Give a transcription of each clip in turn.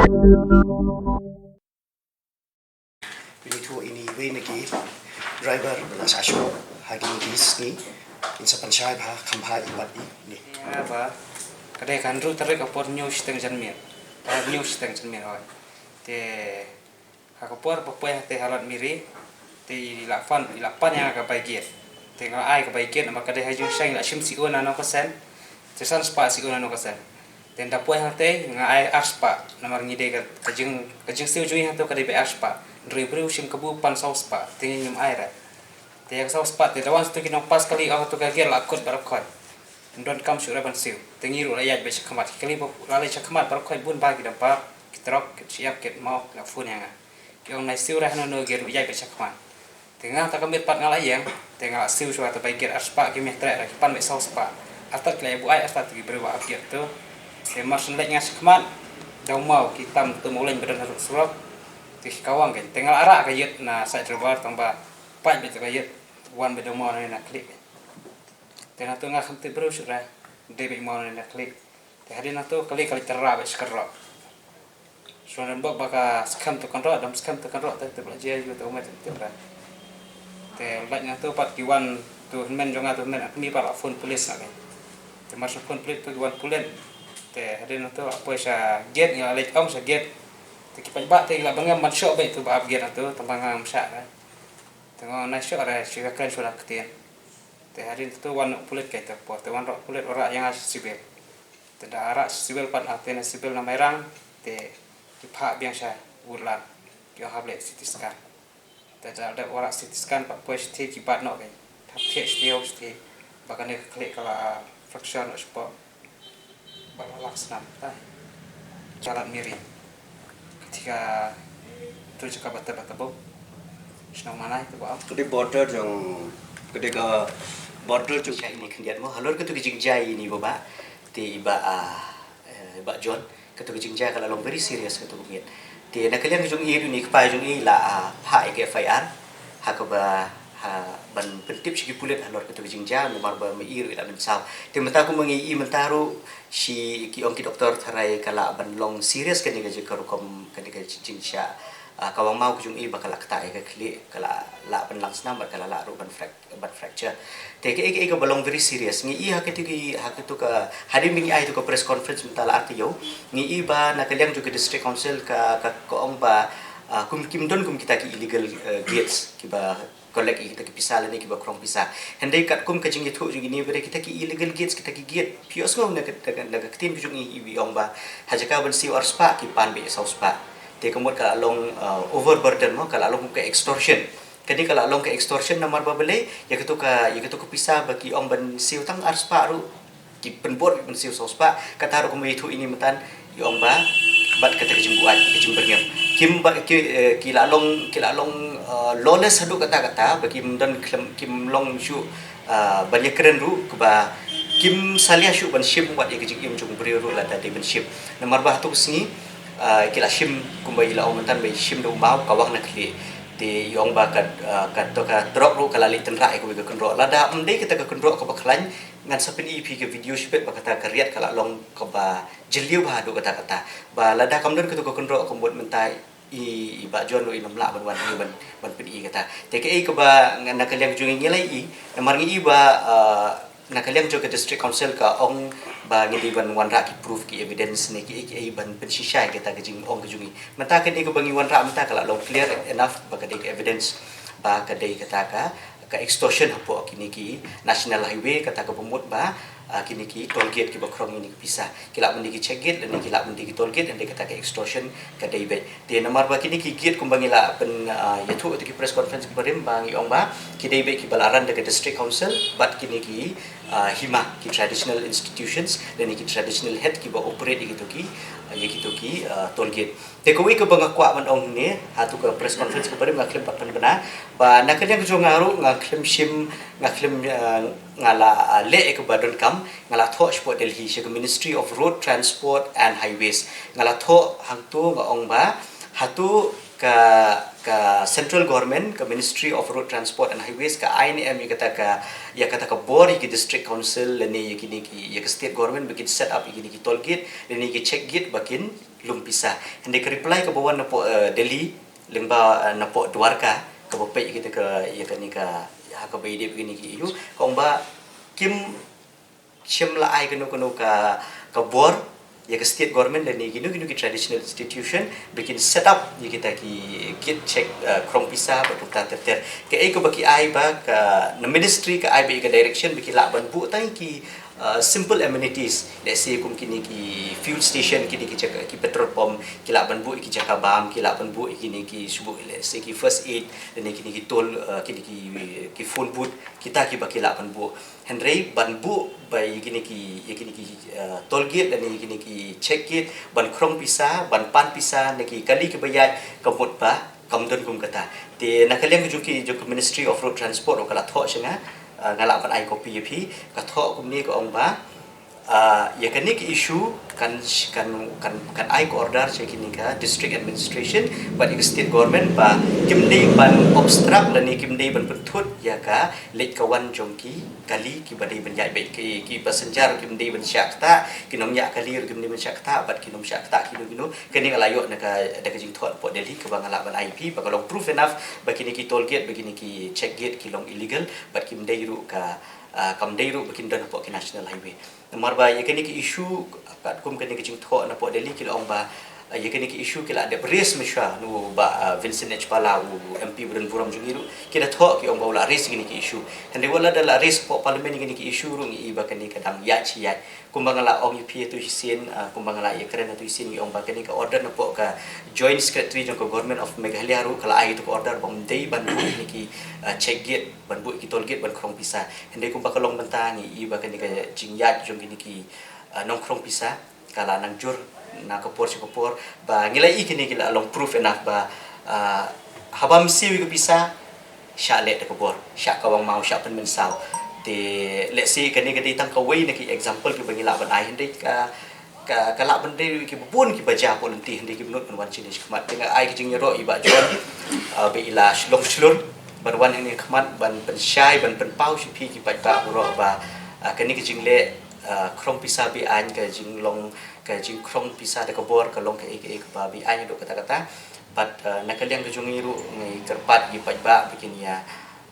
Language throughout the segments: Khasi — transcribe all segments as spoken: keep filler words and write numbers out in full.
Ini tu ini wei na ki driver ba la sah shuh ha kine ki sngi. In sa pynshai bha kham bha i bad i ni. Ïa ba ka dei ka hynriew tarik ka por hynñiew shiteng janmiet. Hynñiew shiteng janmiet hoi. Te ha ka por ba poi ha te ha Lad Miri, te i la pan, i la pan ïa nga ka bai gate. Te nga ai ka bai gate namar ka dei ha jingshang, i la shim siu na nong ka sen. Te san spah siu na nong ka sen. Te nda poi hangtei nga ai ar spah namar ngi dei ka, ka jing, ka jingsiew jong ngi hangto ka dei bai ar spah. Hynrei u briew u shim kabu pan saw spah, te ngi ngim ai re. Te ïa ka saw spah te da wan sa tu ki nongpass kali, oh, tu ka gate la kut baroh khoit. Ym don kam shuh re ban siew. Te ngi ruh la ïaid beit sha khmat, ki kali ba la leit sha khmat baroh khoit bun ba ki dampar, ki trok, ki shyiap, ki maw, ki la phone ïa nga. Ki ong nai siew re hano hano, gate ruh ïaid beit sha khmat. Te nga ta ka miet pat nga la ïeng, te nga la siew shuwa te bai gate ar spah, ki mih treh re ki pan beit saw spah. Artat ki la ïa buaid artat ki briew ba ap gate tu. Te mar shen leit nga sha khmat, da u maw ki tam tu mawleng ba don ha ruh surok. Te ki kawang kein, te nga la rah ka ïit na side driver tang ba pait beit ka ïit, wan beit da u maw na na khlieh. Te na tu nga kham tip briew shuh re, dei beit maw na na khlieh. Te hadien nangto kali kali tyrra beit sha kynroh. Shuwa ngan bok ba ka skhem tu kynroh, dam skhem tu kynroh te tip la jia ïa u te u met tip ra. Te lait nangto pat ki wan tu hynmen jong nga tu hynmen, a kmie pat la phone police na ka. Te mar shu phone police tu ki wan pulit. Te hadien nangto la poi sha gate, ngi la leit ong sha gate. Te ki paidbah te ki la bangem ban shoh beit tu ba ap gate nangto, tang ba nga ngam shah re. Te nga ong nai shoh re, shu ïa kren shu la ktien. Te hadien tu wan u pulit kai te por, te wan rah u pulit u rah ïa nga sha civil. Te da rah sha civil pat, ha te na civil na Mairang, te ki phah biang sha Woodland, ki ong hap leh C T scan. Te da dep u rah C T scan pat poi shatei ki bat noh kai. Hap thiah shatei, hap shatei. Ba kane ka khlieh ka la fracture noh shapoh. Ba la lak snam tai. Jalan Miri. Ka thika tu jaka bata bata bok. Shnong Manai tu ba. Ka dei border jong, ka dei ka border jong. Jai ni khyndiat mo. Halor ka tu ki jingjai ni ba ba. Te i ba, ah, eh, i ba John. Ka tu ki jingjia ka la long very serious ka tu ka miet. Te na ka liang jong i ruh ni kpa jong i la, ah, phah ïa ka F I R. Ha kaba, ha ban pyntip sha ki pulit halor ka tu ki jingjia namar ba ma i ruh i la mynsaw. Te mynta kumba ngi i mynta ruh shi ki ong ki doktor tharai ka lah ban long serious kane ka jingka rukom kane ka jingshah. Ah, ka wang maw ka jong i ba ka la ktah ïa ka khlieh, ka la lah ban lang snam bad ka la lah ruh ban frac-, ban fracture. Te kaei kaei kaba long very serious. Ngi i ha katu ki, ha katu ka, hadien ba ngi ai tu ka press conference mynta la ar taïew. Ngi i ba na ka liang jong ka district council ka, ka, ka ong ba, ah, kum kim don kum kita ki illegal, eh, gates kiba collect ïa kita ki pisa lane kiba krong pisa. Hynrei katkum ka jingïathuh jong ngi ba dei kita ki illegal gates, kita ki gate. Phi ïohsngew na ka, na ka, na ka ktien ka jong ngi i ong ba ha jaka ban siew ar spah ki pan beit saw spah. Te ka mut ka la long, ah, overburden mo, ka la long ka extortion. Kane ka la long ka extortion namar ba balei, ïa katu ka, ïa katu ka pisa ba ki ong ban siew tang ar spah ruh ki pynbor ban siew saw spah, kata ruh kumba ïathuh ïa ngi mynta i ong ba bad kata ka jingbuaid, ka jingbyrngem. Kim ba ki, eh, ki la long, ki la long, eh, lawless haduh katta katta ba kim don khlem, kim long shuh, eh, ban ïakren ruh kaba kim salia shuh ban shim wat ïa ka jingim jong u briew ruh lada dei ban shim. Namar ba hato ka sngi, eh, ki la shim kumba i la ong mynta ba i shim da u maw ka wang na khlieh. Te i ong ba ka, eh, kato ka trok ruh ka la leit tynrah ïa kawei ka kynroh. Lada ym dei kata ka kynroh kaba khlaiñ, ngan sa pyni ïa phi ka video shibit ba kata ka riat ka la long kaba jylliew bha haduh katta katta. Ba lada kam don katu ka kynroh ka mut mynta i, i Bah John ruh in ym lah ban wan hi ban, ban pyni kata. Te kaei kaba nga, na ka liang jong ngi ngi la i, namar ngi i ba, ah, na ka liang jong ka district council ka ong ba ngi dei ban wanrah ki proof, ki evidence ne kiei kiei ban pynshisha ïa kata ka jingong ka jong ngi. Mynta kane kaba ngi wanrah mynta ka la long clear enough ba ka dei ka evidence ba ka dei kata ka ka extortion hapoh kine ki national highway, kata kaba mut ba, ah, kine ki toll gate kiba krong ïa kine ki pisa. Ki lah ban dei ki check gate lane ki lah ban dei ki toll gate, hynrei kata ka extortion ka dei beit. Te namar ba kine ki gate kumba ngi la pyn, ah, ïathuh ha ki press conference kiba rim ba ngi ong ba ki dei beit kiba la run da ka district council bad kine ki, ah, hima, ki traditional institutions lane ki traditional head kiba operate ïa kito ki, ïa kito ki, ah, toll gate. Te kawei kaba nga kwah ban ong hangne ha tu ka press conference kaba rim, nga khlem pat pynbna ba na ka liang ka jong nga ruh nga khlem shim, nga khlem, eh, nga la, eh, leh ïa kaba donkam, nga la thoh shapoh Delhi sha ka Ministry of Road Transport and Highways. Nga la thoh hangto, nga ong ba hato ka ka central government, ka Ministry of Road Transport and Highways, ka ai ne em ïa kata ka, ïa kata ka bor ïa ki district council lane ïa kine ki, ïa ka state government ba kin set up ïa kine ki toll gate lane ïa ki check gate ba kin lum pisa. Hynrei ka reply kaba wan napoh, eh, Delhi lyngba, eh, napoh Dwarka, kaba peit ïa kata ka, ïa kane ka, ha kaba ïadei bad kine ki issue, ka ong ba kim shym la ai kano kano ka, ka bor ïa ka state government lane kino kino ki traditional institution ba kin set up ïa kita ki gate check, eh, khrong pisa bad kumta ter ter. Kaei kaba ki ai ba ka, na ministry ka ai ba ïa ka direction ba ki lah ban buh tang ki, eh, simple amenities, let's say kum kine ki fuel station, kine ki jaka, ki petrol pump, ki lah ban buh ïa ki jaka bam, ki lah ban buh ïa kine ki shu buh, let's say ki first aid, lane kine ki toll, eh, kine ki, ki phone booth, kita kiba ki lah ban buh. Hynrei ban buh ba ïa kine ki, ïa kine ki, eh, toll gate lane ïa kine ki check gate ban khrong pisa, ban pan pisa na ki kali kiba ïaid, ka mut ba kam don kum kata. Te na ka liang ka jong ki, jong ka Ministry of Road Transport ruh ka la thoh sha nga, eh, nga lah ban ai copy ïa phi, ka thoh kumne, ka ong ba, eh, ïa kane ka issue kan, kan, kan, kan ai ka order sha kine ka district administration bad ïa ka state government ba kim dei ban obstruct lane kim dei ban pynthut ïa ka leit ka wan jong ki kali kiba dei ban ïaid, bad ki, ki passenger kim dei ban shah ktah, ki nongñiah kali ruh kim dei ban shah ktah, bad ki nongshah ktah kino kino. Kane nga la ïoh na ka, da ka jingthoh napoh Delhi kaba nga lah ban ai phi ba ka long proof enough ba kine ki toll gate, ba kine ki check gate ki long illegal bad kim dei ruh ka, ah, kam dei ruh ba kin don hapoh ki national highway. Namar ba ïa kane ka issue, katkum kane ka jingthoh napoh Delhi ki la ong ba, ah, ïa kane ka issue ki la dep raise mynshuwa na u bah, ah, Vincent H Pala, u M P ba don burom jong ngi ruh, ki da thoh ki ong ba u la raise kane ka issue. Hynrei wat la da la raise hapoh Parliament ïa kane ka issue ruh ngi i ba kane ka dang ïaid shi ïaid. Kumba nga la ong ïa phi ha tu shisien, ah, kumba nga la ïakren ha tu shisien, ngi ong ba kane ka order napoh ka Joint Secretary jong ka Government of Meghalaya ruh ka la ai ïa tu ka order ba ym dei ban buh ïa kine ki, ah, check gate, ban buh ïa ki toll gate ban khrong pisa. Hynrei kumba ka long mynta ngi i ba kane ka jingïaid jong kine ki, ah, nongkhrong pisa ka la nang jur na ka por sha ka por, ba ngi la i kine ki la long proof enough ba, ah, haba ym siew ïa ka pisa, shah leh da ka bor, shah kawang maw, shah pynmynsaw. Te let's say kane ka dei tang kawei na ki example kiba ngi lah ban ai, hynrei ka, ka, ka lah ban dei kiba bun kiba jia hapoh lynti, hynrei kim nud ban wan shane shakhmat. Te nga ai ka jingïaroh ïa i bah John, ah, ba i la long shlur ban wan hangne shakhmat ban pynshai, ban pynpaw sha phi ki paidbah baroh ba, ah, kane ka jingleh, ah, khrong pisa be-aiñ, ka jinglong, ka jingkhrong pisa da ka bor ka long kaei kaei kaba be-aiñ haduh katta katta. Bad, ah, na ka liang ka jong ngi ruh ngi kyrpad ïa ki paidbah ba kin ïa,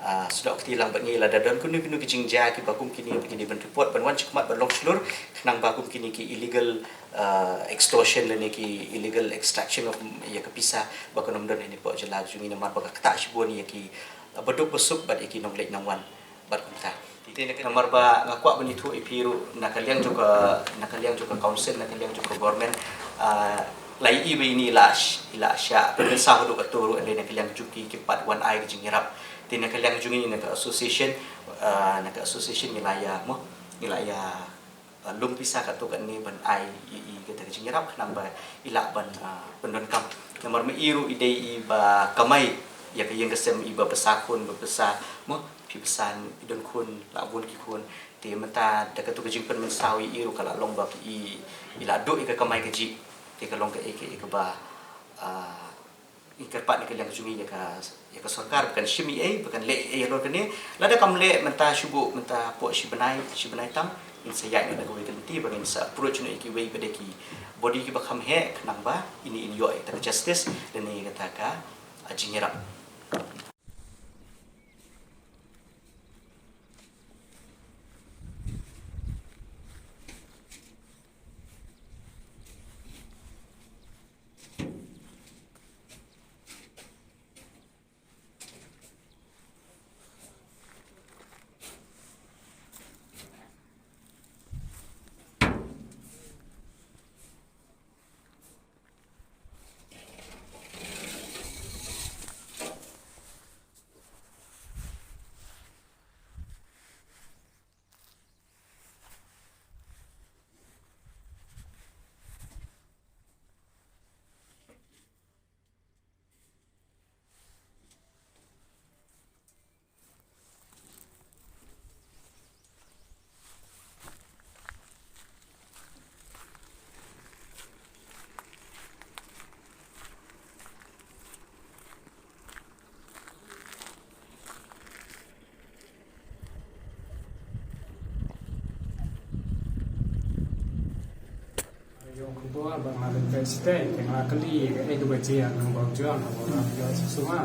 ah, snoh kti lang bad ngi lada don kino kino ki jingjia kiba kum kine ba kin ïa ban report, ban wan shakhmat ban long shlur, khnang ba kum kine ki illegal, ah, extortion lane ki illegal extraction of ïa ka pisa ba kan ym don hangne hapoh jylla ka jong ngi, namar ba ka ktah shibun ïa ki, ah, baduk basuk bad ïa ki nongleit nongwan bad kumta. Te na ka, namar ba nga kwah ban ïathuh ïa phi ruh na ka liang jong ka, na ka liang jong ka council, na ka liang jong ka government, ah, la ïohi ba ine i la sh-, i la shah pynmynsaw haduh katto ruh, hynrei na ka liang jong ki, ki pat wan ai ka jingïarap. Te na ka liang jong ngi na ka association, ah, na ka association ngi la ïa mo, ngi la ïa, ah, lum pisa katto katne ban ai ïa i kata ka jingïarap khnang ba i lah ban, ah, pyndonkam. Namar ma i ruh i dei iba kamai ïa ka ïing ka sem, iba pynsa khun, ba pynsa mo, phi pynsan, phi don khun, la bun ki khun. Te mynta da katu ka jingpynmynsaw ïa i ruh ka la long ba ki i, i la duh ïa ka kamai kajih. Te ka long kaei kaei kaba, ah, ngi kyrpad na ka liang ka jong ngi ïa ka, ïa ka sorkar ba kan shim ei ei, ba kan leh ei ei halor kane. Lada kam leh mynta shu buh mynta hapoh shi bnai, shi bnai tam, ngin sa ïaid noh da kawei ka lynti ba ngin sa approach noh ïa kiwei pat de ki body kiba kham heh khnang ba ine in ïoh ïa kata ka justice lane ïa kata ka, ah, jingïarap. Sitei, te nga la kylli, eh, ka ba jia, nang bau jong, nang bau jong, suma.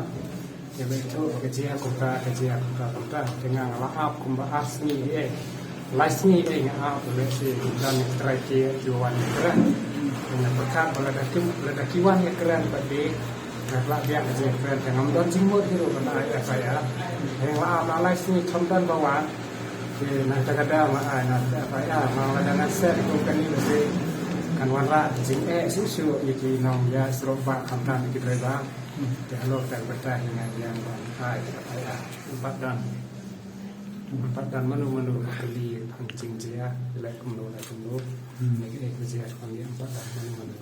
Te ba ito, ka jia, kumta, ka jia, kumta, kumta. Te nga la ap, kumba ar sngi, eh. Lai sngi, eh, nga ap, eh, si, kumta, ni trai ki, ki wan, ni trai. Te nga pyrkhat, ba lada ki, lada ki wan, ni trai, ba de, nga la biang, ni trai, te ngam don jingmut, hiru, ba na ai F I R. Te nga la ap, la lai sngi, thom don, ba wan. Te na kata ka daw nga ai na F I R, ma lada ngan set kum kane ba te kan wanrah jingeh shuh shuh ïa ki nongïaid surok bah khamtam ïa ki driver. Te halor kata ka bynta hi nga ïa ban ai F I R. Ym pat don. Ym pat don mano mano ba kylli ban jingjia, leh kumno leh kumno. Ïa kaei ka jia ka ym pat don mano mano.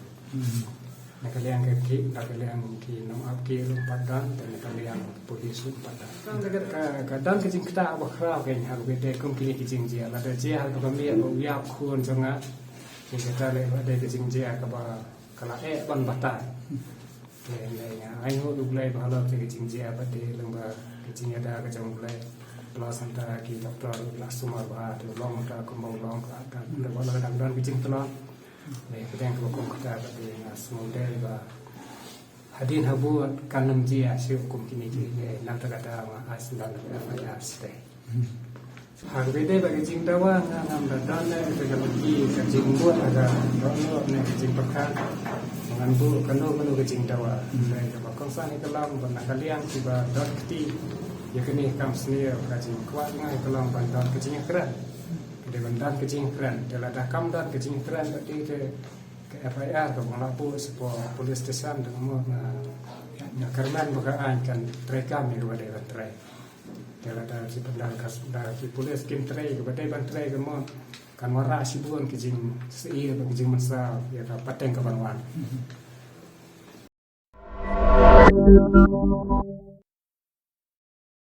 Na ka liang ka ki, na ka liang ki nongap ki ruh ym pat don, te na ka liang police ruh ym pat don. Tang da ka, ka, ka don ka jingktah ba khraw kein ha kaba ïadei kum kine ki jingjia. Lada jia ha kaba miet ba u ïap khun jong nga. Te kata lei ba dei ka jingjia kaba ka la eh ban batai. Te lei nga ainguh ïa U Blei ba halor te ka jingjia ba dei lyngba ka jingïada ka jong U Blei. Plus nangta ki doktor ruh la sumar bha, te u long nangta kumba u long ka, ka, ka, ka dang don ka jingtlot. Lei pdeng kaba kum kata ba dei nga sngewdei ba hadien habud kan ym jia shuh kum kine ki, eh, nangta kata ma ai sngewdei F I R shatei. Ha kaba ïadei bad ka jingdawa nga ngam da don ne ka lynti ka jingmut ha ka dohnud ne ka jingpyrkhat. Ngan buh kano kano ka jingdawa. Lei kaba kongsan hi ka long ba na ka liang kiba don kti ïa kane ka kam sniew ka jingkwah jong nga hi ka long ban don ka jingïakren. Ka dei ban don ka jingïakren. Te lada kam don ka jingïakren ba te te ka F I R kaba nga la buh shapoh police station da ka mut nga, nga kyrmen ba ka aiñ kan treikam ïa kaba dei ban trei. Te lada ki pyndan ka, da ki police kim trei kaba dei ban trei ka mut kan wanrah shibun ki jingsheptieng bad ki jingmynsaw ïa ka pateng ka ban wan.